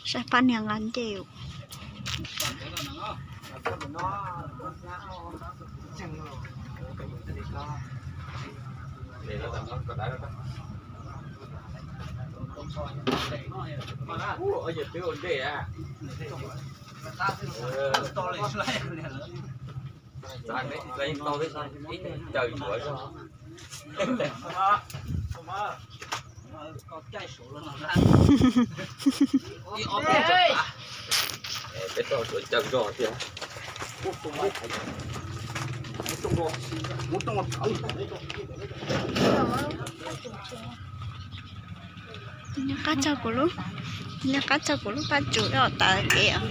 Saib pab niag nqa ncej. Peb tau suav cawm zog thiab. Nyob qab txog kuv lub, nyob qab txog kuv lub paj tsum os, tas kev os.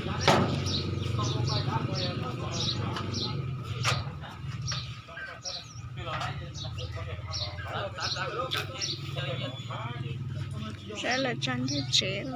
Saib lawv tso ntiag tsev.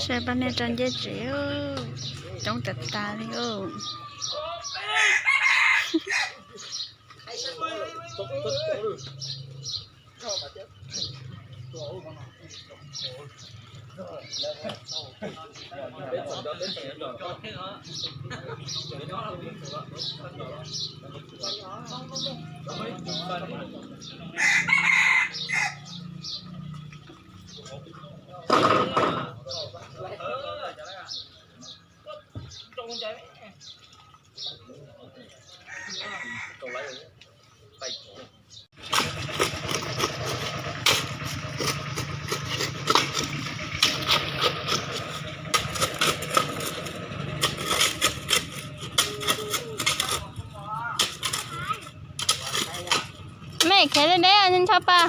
Saib pab niag tso ntiag tsev, coob tas tas li os. Mej khev deb deb ncho pa.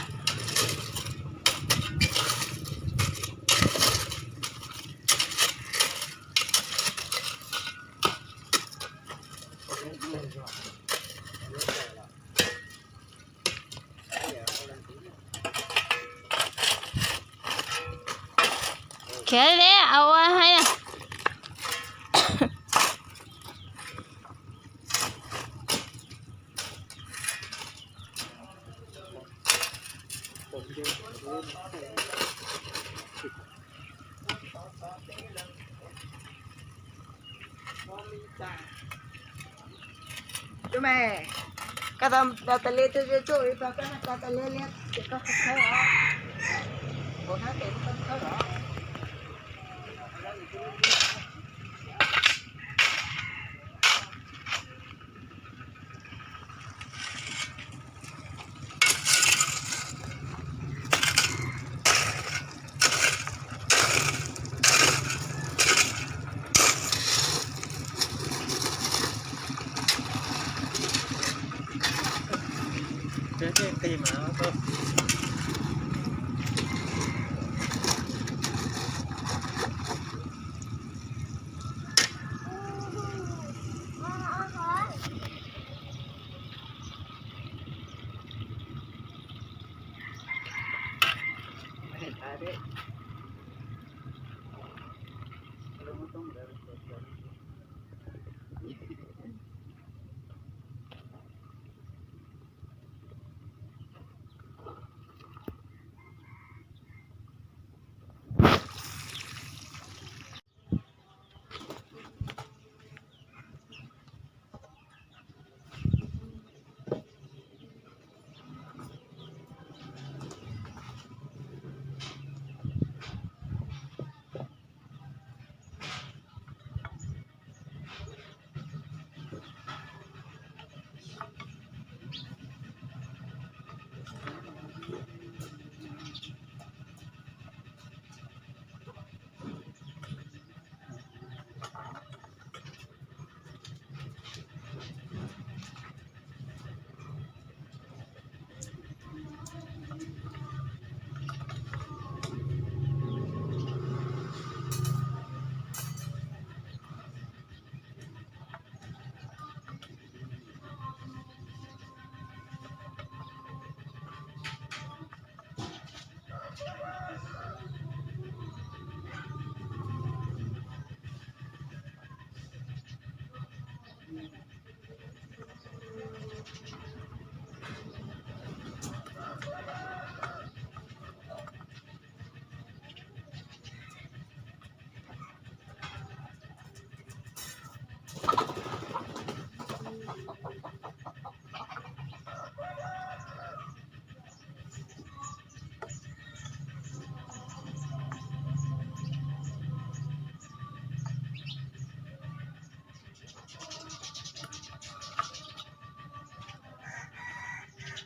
Khev deb ua hais. Cov me, koj tas li twg tsuj li tau koj, koj tas li li ces koj khawb os. Kuv hnab tes koj khawb os.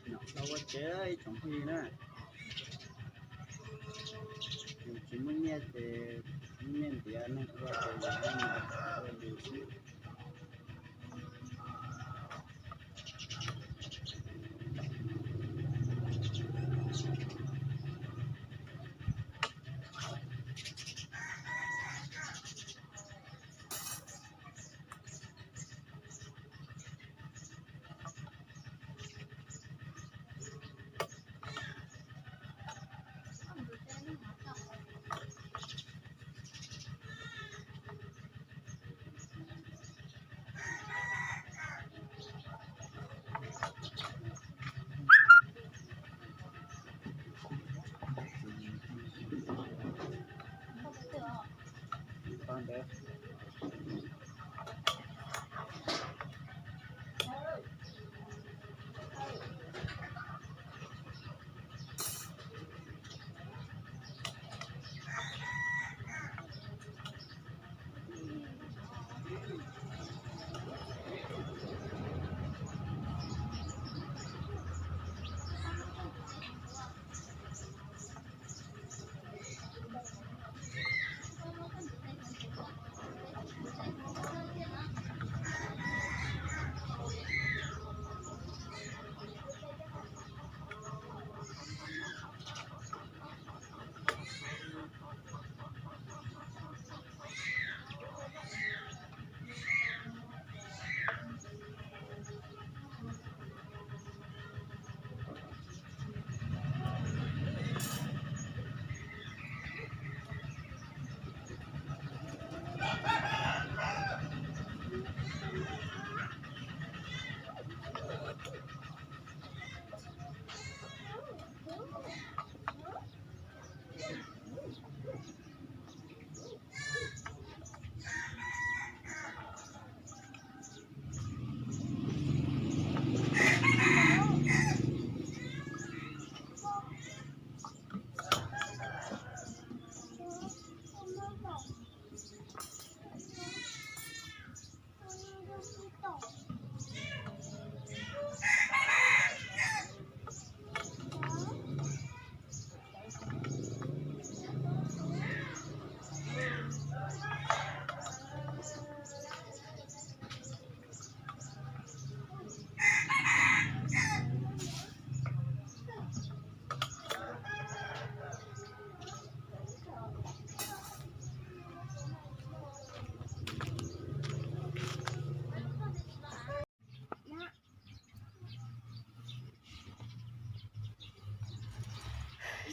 Nyom tau ua tsev ib tsoom phooj ywg na. Yus tsis muaj nyiaj ces muaj nyiaj ntiav neeg ua ces yus ua yus xwb.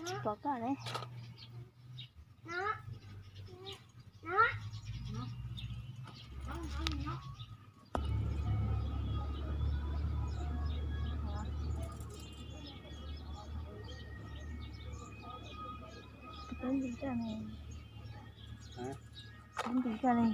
Tsis pom koj ne. Ntws coj ne. Ntws coj ne.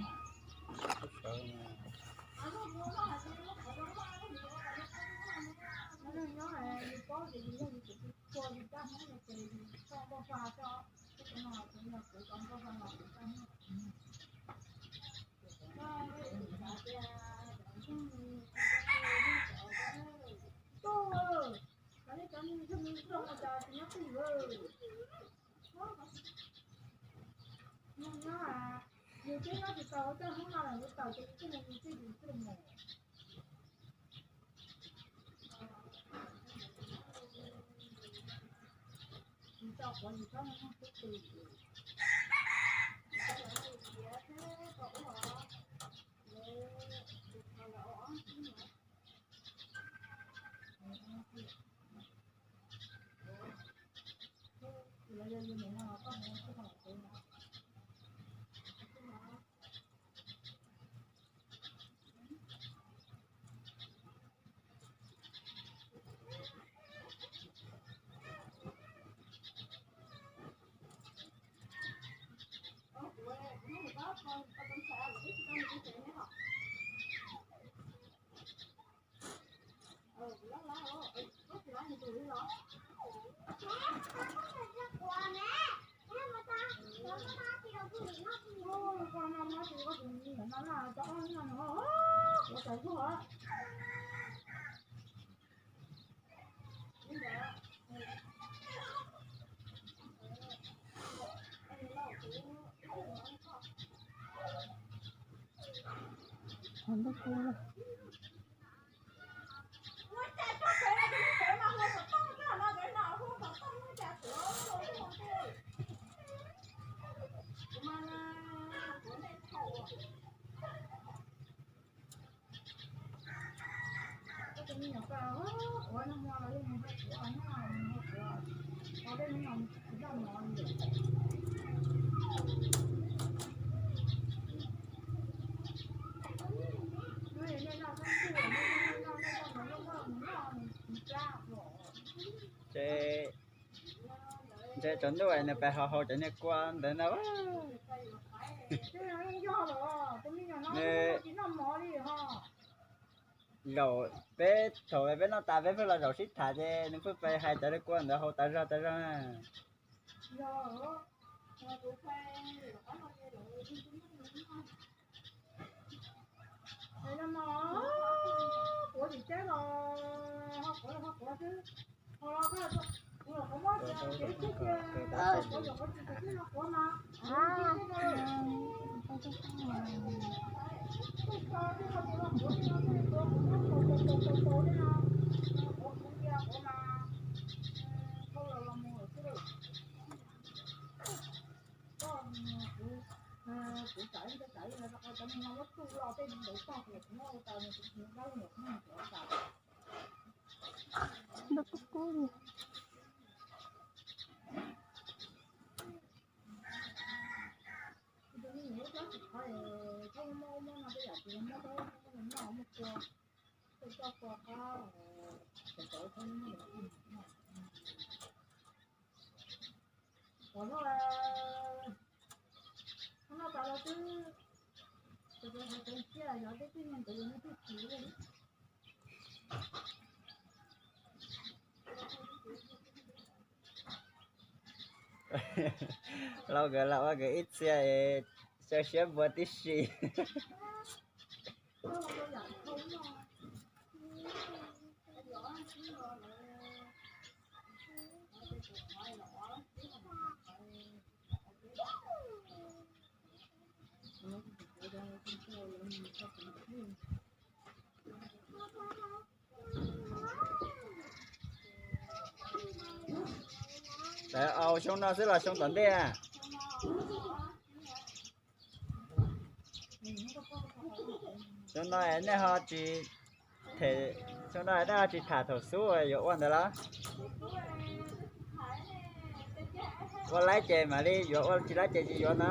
Ces ntshe tsaus ntuj nws pais hau hau cov niag kua ntawd no. Nws zaum peb thaum peb noj tas peb pheej los zaum sib tham ces nws pheej pais hais cov niag kua ntawd hau tas zog tas zog na. Ntau kub kub li. Ua no, no tas los twb, tus hais tes cia yog tej tib neeg ntawd yog nej twb tsis ua li. Los nkawd los ua nkawd ib txhia es xyaw siab npua tib si. Lawv au xyoo no xwb los xyoo tom ntej? Xyoo no nej ho tsis, xyoo no nej ho tsis tham thaum xub yuav ua ntawd los? Ua laib ces mam li yuav, ua tsis laib ces tsis yuav na.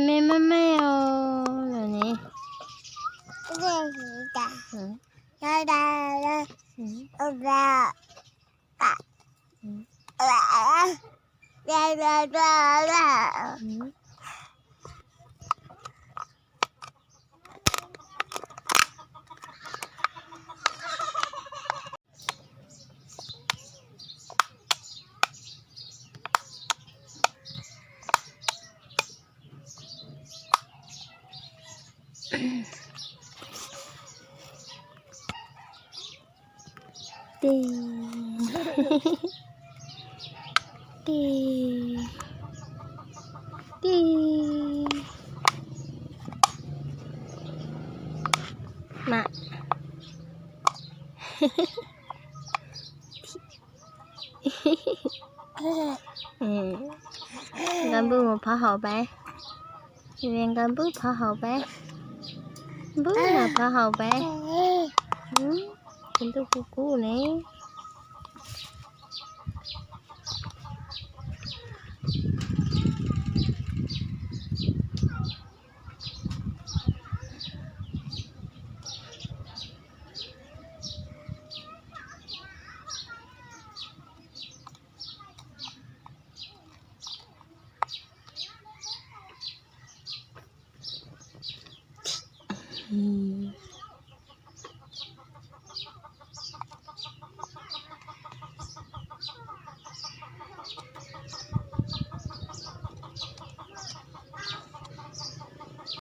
me me me os lawm ne. Tig, tig, tig. Mas nqa npwj mus phov haum peb. Nqa npwj phov haum peb. Npwj mas phov haum peb. Tus ntuj kub kub ne.